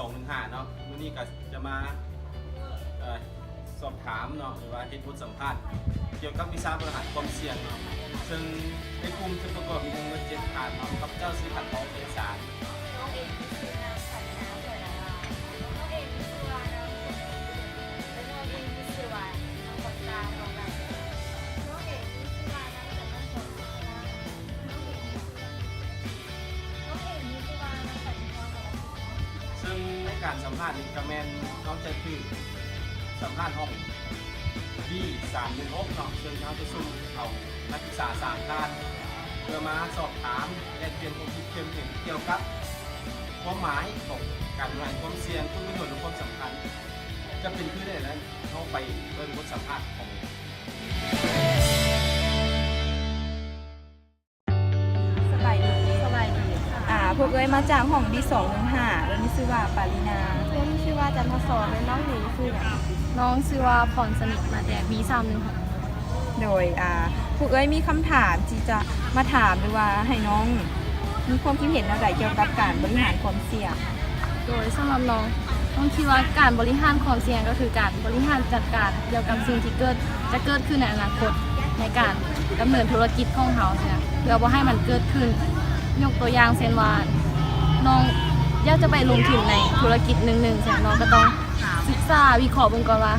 ສອງໜຶ່ງຫ້າເນາະ ມື້ນີ້ກໍຈະມາ ເອີ ສອບຖາມເນາະ ຫຼືວ່າເຮັດບົດສຳພາດກ່ຽວກັບວິຊາບໍລິຫານຄວາມສ່ຽງເນາະ ເຊິ່ງໃນກຸ່ມຈະປະກອບມີທັງໝົດເຈັດທ່ານເນາະ. ຂ້າພະເຈົ້າຊື່ ຂັນທອງ ເສສານ. ນ້ອງເອງມີຊື່ນາງ ໄຊນາ ສອຍດາລາ. ນ້ອງເອງມີຊື່ວ່ານາງ ແລະ ນ້ອງເອງມີຊື່ວ່ານາງ ຂວັນຕາ ທອງນາມ. ນ້ອງເອງມີຊື່ວ່ານາງ ຈັນນະສອນ ສຸພະລາ. ນ້ອງເອງມີຊື່ວ່າ ນ້ອງເອງມີຊື່ວ່ານາງ ສັນຕິພອນ ອລະສິດ. ເຊິ່ງໃນການສຳພາດນີ້ກໍແມ່ນເຮົາຈະຖືກສຳພາດຫ້ອງ ບີ ສາມໜຶ່ງຫົກເນາະ ເຊິ່ງເຮົາຈະສົ່ງເອົານັກສຶກສາສາມທ່ານ ເພື່ອມາສອບຖາມແລກປ່ຽນຄວາມຄິດຄວາມເຫັນກ່ຽວກັບຄວາມໝາຍຂອງການບໍລິຫານຄວາມສ່ຽງ, ຄຸນປະໂຫຍດ ແລະ ຄວາມສຳຄັນ ຈະເປັນຄືໃດນັ້ນ ເຮົາໄປເບິ່ງບົດສຳພາດຂອງ ສະບາຍດີ. ສະບາຍດີ. ອາ ພວກເອື້ອຍມາຈາກຫ້ອງ ບີ ສອງໜຶ່ງຫ້າ ແລະ ມີຊື່ວ່າ ປາລີນາ. ເອື້ອຍມີຊື່ວ່າ ຈັນທະສອນ ແລະ ນ້ອງນີ້ຊື່ຫຍັງ? ນ້ອງຊື່ວ່າ ພອນສະໜິດ ມາແຕ່ ບີ ສາມໜຶ່ງຫ້າ. ໂດຍ ອາ ພວກເອື້ອຍມີຄຳຖາມທີ່ຈະມາຖາມ ຫຼືວ່າໃຫ້ນ້ອງມີຄວາມຄິດເຫັນແນວໃດກ່ຽວກັບການບໍລິຫານຄວາມສ່ຽງ? ໂດຍ ສຳລັບນ້ອງ, ນ້ອງຄິດວ່າການບໍລິຫານຄວາມສ່ຽງກໍຄືການບໍລິຫານຈັດການກ່ຽວກັບສິ່ງທີ່ເກີດ ຈະເກີດຂຶ້ນໃນອະນາຄົດ ໃນການດຳເນີນທຸລະກິດຂອງເຮົາຊີ້ນະ ເພື່ອບໍ່ໃຫ້ມັນເກີດຂຶ້ນ. ຍົກຕົວຢ່າງເຊັ່ນວ່າ ນ້ອງຢາກຈະໄປລົງທຶນໃນທຸລະກິດໜຶ່ງໆ ຊີ້ນະ ນ້ອງກໍຕ້ອງສຶກສາວິເຄາະເບິ່ງກ່ອນວ່າ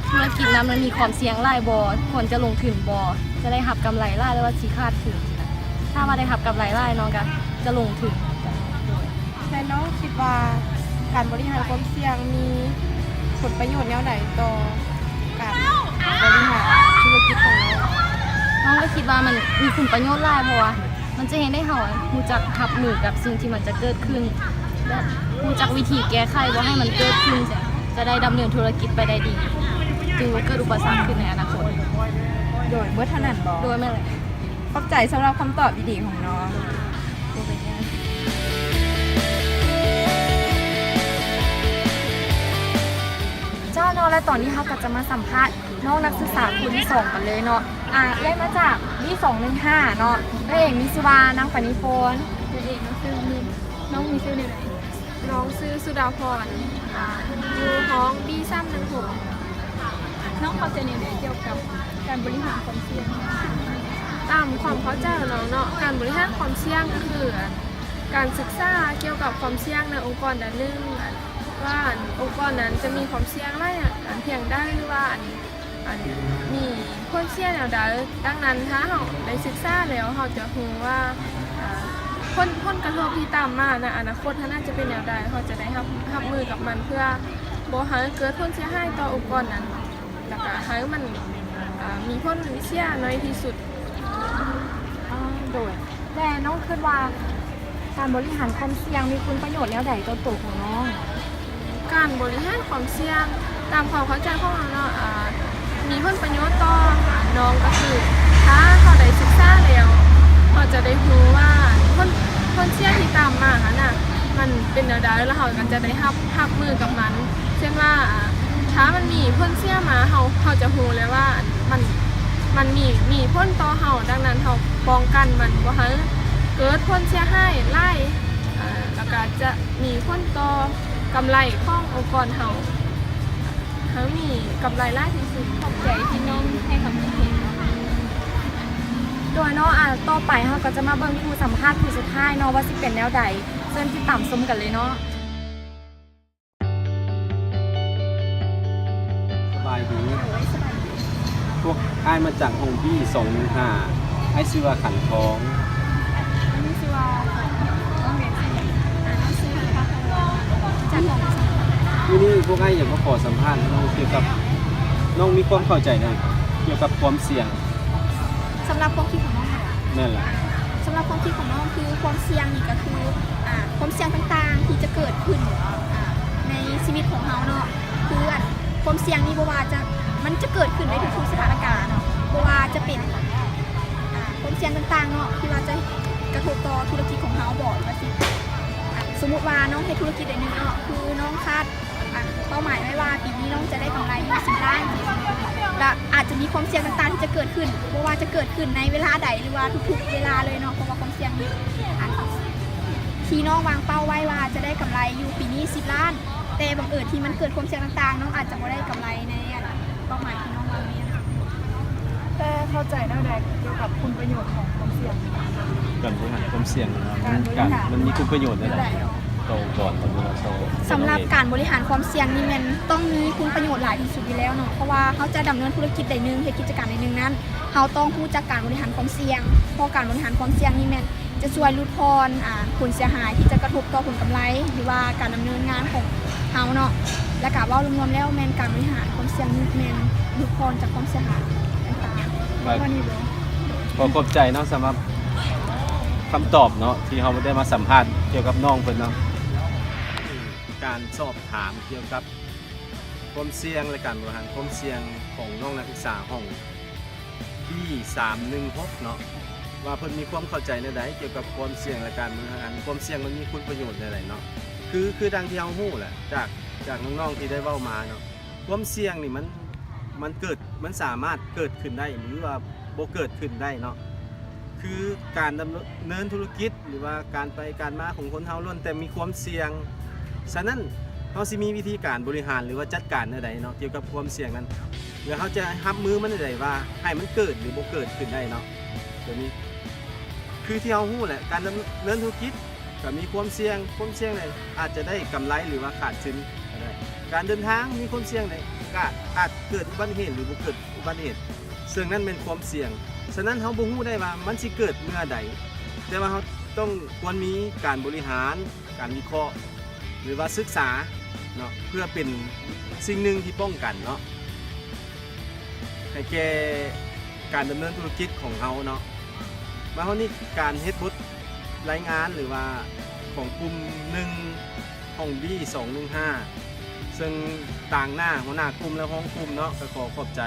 ທຸລະກິດນັ້ນມັນມີຄວາມສ່ຽງຫຼາຍບໍ່, ຄວນຈະລົງທຶນບໍ່, ຈະໄດ້ຮັບກຳໄລຫຼາຍ ຫຼືວ່າຊິຂາດທຶນ. ຖ້າວ່າໄດ້ຮັບກຳໄລຫຼາຍ ນ້ອງກໍຈະລົງທຶນ. ແລະ ນ້ອງຄິດວ່າການບໍລິຫານຄວາມສ່ຽງມີຜົນປະໂຫຍດແນວໃດຕໍ່ການບໍລິຫານທຸລະກິດຂອງນ້ອງ? ນ້ອງກໍຄິດວ່າມັນມີຄຸນປະໂຫຍດຫຼາຍ ເພາະວ່າມັນຈະເຮັດໃຫ້ເຮົາຮູ້ຈັກຮັບມືກັບສິ່ງທີ່ມັນຈະເກີດຂຶ້ນ ແລະ ຮູ້ຈັກວິທີແກ້ໄຂບໍ່ໃຫ້ມັນເກີດຂຶ້ນ, ຈະໄດ້ດຳເນີນທຸລະກິດໄປໄດ້ດີ ຈຶ່ງບໍ່ເກີດອຸປະສັກຂຶ້ນໃນອະນາຄົດ. ໂດຍ ເບິດເທົ່ານັ້ນບໍ? ໂດຍ ແມ່ນແຫຼະ. ຂອບໃຈສຳລັບຄຳຕອບດີໆຂອງນ້ອງ. ບໍ່ເປັນຫຍັງ. ເຈົ້າເນາະ ແລະ ຕອນນີ້ເຮົາກໍຈະມາສຳພາດນ້ອງນັກສຶກສາຄົນທີສອງກັນເລີຍເນາະ. ອາ ເອື້ອຍມາຈາກ ບີ ສອງໜຶ່ງຫ້າເນາະ. ເອື້ອຍເອງມີຊື່ວ່າ ນາງປານິພົນ. ເອື້ອຍເອງ ນ້ອງຊື່ ນ້ອງມີຊື່ແນວໃດ? ນ້ອງຊື່ສຸດາພອນ ອາ ຢູ່ຫ້ອງ ບີ ສາມໜຶ່ງຫົກ. ນ້ອງເຂົ້າໃຈແນວໃດກ່ຽວກັບການບໍລິຫານຄວາມສ່ຽງ? ຕາມຄວາມເຂົ້າໃຈຂອງນ້ອງເນາະ ການບໍລິຫານຄວາມສ່ຽງກໍຄື ອັນ ການສຶກສາກ່ຽວກັບຄວາມສ່ຽງໃນອົງກອນໃດໜຶ່ງ ອັນ ວ່າ ອັນ ອົງກອນນັ້ນຈະມີຄວາມສ່ຽງຫຼາຍ ອັນ ພຽງໃດ ຫຼືວ່າ ອັນ ອັນ ມີຜົນເສຍແນວໃດ. ດັ່ງນັ້ນ ຖ້າເຮົາໄດ້ສຶກສາແລ້ວ ເຮົາຈະຮູ້ວ່າ ອາ ຜົນ ຜົນກະທົບທີ່ຕາມມາໃນອະນາຄົດຫັ້ນນະ ຈະເປັນແນວໃດ, ເຮົາຈະໄດ້ຮັບ ຮັບມືກັບມັນ ເພື່ອບໍ່ໃຫ້ເກີດຜົນເສຍຫາຍຕໍ່ອົງກອນນັ້ນ ແລ້ວກະໃຫ້ມັນ ອາ ມີຜົນເສຍໜ້ອຍທີ່ສຸດ. ອາ ໂດຍ. ແລະ ນ້ອງຄິດວ່າການບໍລິຫານຄວາມສ່ຽງມີຄຸນປະໂຫຍດແນວໃດຕໍ່ໂຕຂອງນ້ອງ? ການບໍລິຫານຄວາມສ່ຽງ ຕາມຄວາມເຂົ້າໃຈຂອງເຮົາເນາະ ອາ ມີຜົນປະໂຫຍດຕໍ່ ອາ ນ້ອງ ກໍຄື ຖ້າເຮົາໄດ້ສຶກສາແລ້ວ ເຮົາຈະໄດ້ຮູ້ວ່າ ຜົນ ຜົນເສຍທີ່ຕາມມາຫັ້ນນະ ມັນເປັນແນວໃດ ແລ້ວເຮົາກໍຈະໄດ້ຮັບ ຮັບມືກັບມັນ. ເຊັ່ນວ່າ ອາ ຖ້າມັນມີຜົນເສຍມາ ເຮົາ ເຮົາຈະຮູ້ແລ້ວວ່າ ອັນ ມັນ ມັນມີ ມີຜົນຕໍ່ເຮົາ, ດັ່ງນັ້ນເຮົາປ້ອງກັນມັນບໍ່ໃຫ້ເກີດຜົນເສຍຫາຍຫຼາຍ, ອາ ແລ້ວກໍຈະມີຜົນຕໍ່ກຳໄລຂອງອົງກອນເຮົາ, ໃຫ້ມີກຳໄລຫຼາຍທີ່ສຸດ. ຂອບໃຈທີ່ນ້ອງໃຫ້ຄຳຄິດເຫັນເນາະ. ໂດຍເນາະ, ອາ ຕໍ່ໄປເຮົາກໍຈະມາເບິ່ງຜູ້ສຳພາດຜູ້ສຸດທ້າຍເນາະ ວ່າຊິເປັນແນວໃດ. ເຊີນຕິດຕາມຊົມກັນເລີຍເນາະ. ສະບາຍດີ. ໂດຍ ສະບາຍດີ. ພວກອ້າຍມາຈາກຫ້ອງ ບີ ສອງໜຶ່ງຫ້າ. ອ້າຍຊື່ວ່າ ຂັນທອງ. ອັນນີ້ຊື່ວ່າ ນ້ອງເມນ. ອາ ນ້ອງຊື່ ຈາກຫ້ອງ ມື້ນີ້ພວກອ້າຍຢາກມາຂໍສຳພາດນ້ອງກ່ຽວກັບ ນ້ອງມີຄວາມເຂົ້າໃຈໃນ ກ່ຽວກັບຄວາມສ່ຽງ. ສຳລັບຄວາມຄິດຂອງນ້ອງຫັ້ນຫວາ? ແມ່ນລະ. ສຳລັບຄວາມຄິດຂອງນ້ອງ ຄືຄວາມສ່ຽງນີ້ກໍຄື ອາ ຄວາມສ່ຽງຕ່າງໆທີ່ຈະເກີດຂຶ້ນ ອາ ໃນຊີວິດຂອງເຮົາເນາະ, ຄື ອັນ ຄວາມສ່ຽງນີ້ບໍ່ວ່າຈະ ມັນຈະເກີດຂຶ້ນໃນທຸກໆສະຖານະການເນາະ, ບໍ່ວ່າຈະເປັນ ອາ ຄວາມສ່ຽງຕ່າງໆເນາະ ທີ່ວ່າຈະກະທົບຕໍ່ທຸລະກິດຂອງເຮົາບໍ ຫຼືວ່າຊິ ອາ ສົມມຸດວ່ານ້ອງເຮັດທຸລະກິດໃດໜຶ່ງເນາະ, ຄືນ້ອງຄາດ ອາ ເປົ້າໝາຍໄວ້ວ່າປີນີ້ນ້ອງຈະໄດ້ກຳໄລຫ້າສິບລ້ານ, ແລະ ອາດຈະມີຄວາມສ່ຽງຕ່າງໆທີ່ຈະເກີດຂຶ້ນ, ບໍ່ວ່າຈະເກີດຂຶ້ນໃນເວລາໃດ ຫຼືວ່າທຸກໆເວລາເລີຍເນາະ, ເພາະວ່າຄວາມສ່ຽງນີ້ ອາ ອາ ທີ່ນ້ອງວາງເປົ້າໄວ້ວ່າຈະໄດ້ກຳໄລຢູ່ປີນີ້ສິບລ້ານ, ແຕ່ບັງເອີນທີ່ມັນເກີດຄວາມສ່ຽງຕ່າງໆ, ນ້ອງອາດຈະບໍ່ໄດ້ກຳໄລໃນອັນເປົ້າໝາຍທີ່ນ້ອງວາງໄວ້. ແຕ່ເຂົ້າໃຈແນວໃດກ່ຽວກັບຄຸນປະໂຫຍດຂອງຄວາມສ່ຽງ? ການບໍລິຫານຄວາມສ່ຽງ ການບໍລິຫານ ມັນມີຄຸນປະໂຫຍດແນວໃດຕໍ່ອົງກອນ ຫຼືວ່າຕໍ່ ສຳລັບການບໍລິຫານຄວາມສ່ຽງນີ້ແມ່ນຕ້ອງມີຄຸນປະໂຫຍດຫຼາຍທີ່ສຸດຢູ່ແລ້ວເນາະ, ເພາະວ່າເຮົາຈະດຳເນີນທຸລະກິດໃດໜຶ່ງ, ເຮັດກິດຈະການໃດໜຶ່ງນັ້ນ, ເຮົາຕ້ອງຮູ້ຈັກການບໍລິຫານຄວາມສ່ຽງ, ເພາະການບໍລິຫານຄວາມສ່ຽງນີ້ແມ່ນຈະຊ່ວຍຫຼຸດຜ່ອນ ອ່າ ຜົນເສຍຫາຍທີ່ຈະກະທົບຕໍ່ຜົນກຳໄລ ຫຼືວ່າການດຳເນີນງານຂອງເຮົາເນາະ. ແລ້ວກະເວົ້າລວມໆແລ້ວແມ່ນການບໍລິຫານຄວາມສ່ຽງນີ້ແມ່ນຫຼຸດຜ່ອນຈາກຄວາມເສຍຫາຍຕ່າງໆ. ວ່າ ກໍຂອບໃຈເນາະ ສຳລັບຄຳຕອບເນາະ ທີ່ເຮົາໄດ້ມາສຳພາດກ່ຽວກັບນ້ອງເພິ່ນເນາະ. ການສອບຖາມກ່ຽວກັບຄວາມສ່ຽງ ແລະ ການບໍລິຫານຄວາມສ່ຽງຂອງນ້ອງນັກສຶກສາຫ້ອງ ບີ ສາມໜຶ່ງຫົກ ເນາະ ວ່າເພິ່ນມີຄວາມເຂົ້າໃຈແນວໃດກ່ຽວກັບຄວາມສ່ຽງ ແລະ ການບໍລິຫານຄວາມສ່ຽງ ມັນມີຄຸນປະໂຫຍດແນວໃດເນາະ. ຄື ຄືດັ່ງທີ່ເຮົາຮູ້ແຫຼະ ຈາກ ຈາກນ້ອງໆທີ່ໄດ້ເວົ້າມາເນາະ, ຄວາມສ່ຽງນີ້ມັນ ມັນເກີດ ມັນສາມາດເກີດຂຶ້ນໄດ້ ຫຼືວ່າບໍ່ເກີດຂຶ້ນໄດ້ເນາະ. ຄືການດຳເນີນທຸລະກິດ ຫຼືວ່າການໄປການມາຂອງຄົນເຮົາລ້ວນແຕ່ມີຄວາມສ່ຽງ. ສະນັ້ນ ເຮົາຊິມີວິທີການບໍລິຫານ ຫຼືວ່າຈັດການແນວໃດເນາະ ກ່ຽວກັບຄວາມສ່ຽງນັ້ນ ແລ້ວເຮົາຈະຮັບມືມັນແນວໃດວ່າໃຫ້ມັນເກີດ ຫຼື ບໍ່ເກີດຂຶ້ນໄດ້ເນາະ. ໂຕນີ້ ຄືທີ່ເຮົາຮູ້ແຫຼະ ການດຳເນີນທຸລະກິດກໍມີຄວາມສ່ຽງ, ຄວາມສ່ຽງໃດອາດຈະໄດ້ກຳໄລ ຫຼືວ່າຂາດທຶນກໍໄດ້. ການເດີນທາງມີຄວາມສ່ຽງໃດ ກໍອາດເກີດອຸບັດຕິເຫດ ຫຼື ບໍ່ເກີດອຸບັດຕິເຫດ, ເຊິ່ງນັ້ນແມ່ນຄວາມສ່ຽງ. ສະນັ້ນເຮົາບໍ່ຮູ້ໄດ້ວ່າມັນຊິເກີດເມື່ອໃດ, ແຕ່ວ່າເຮົາຕ້ອງຄວນມີການບໍລິຫານ, ການວິເຄາະ ຫຼືວ່າສຶກສາເນາະ ເພື່ອເປັນສິ່ງໜຶ່ງທີ່ປ້ອງກັນເນາະ ໃຫ້ແກ່ການດຳເນີນທຸລະກິດຂອງເຮົາເນາະ. ມາຮອດນີ້ ການເຮັດບົດລາຍງານ ຫຼືວ່າຂອງກຸ່ມໜຶ່ງ ຫ້ອງ ບີ ສອງໜຶ່ງຫ້າ ເຊິ່ງຕາງໜ້າຫົວໜ້າກຸ່ມ ແລະ ຮອງກຸ່ມເນາະ ກໍຂໍຂອບໃຈ.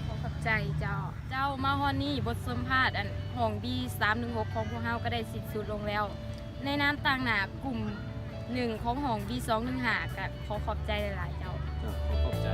ຂໍຂອບໃຈເຈົ້າ. ເຈົ້າ ມາຮອດນີ້ ບົດສຳພາດອັນຫ້ອງ ບີ ສາມໜຶ່ງຫົກ ຂອງພວກເຮົາກໍໄດ້ສິ້ນສຸດລົງແລ້ວ. ໃນນາມຕາງໜ້າກຸ່ມໜຶ່ງຂອງຫ້ອງ ບີ ສອງໜຶ່ງຫ້າ ກໍຂໍຂອບໃຈຫຼາຍໆເຈົ້າ. ເຈົ້າ ຂໍຂອບໃຈ.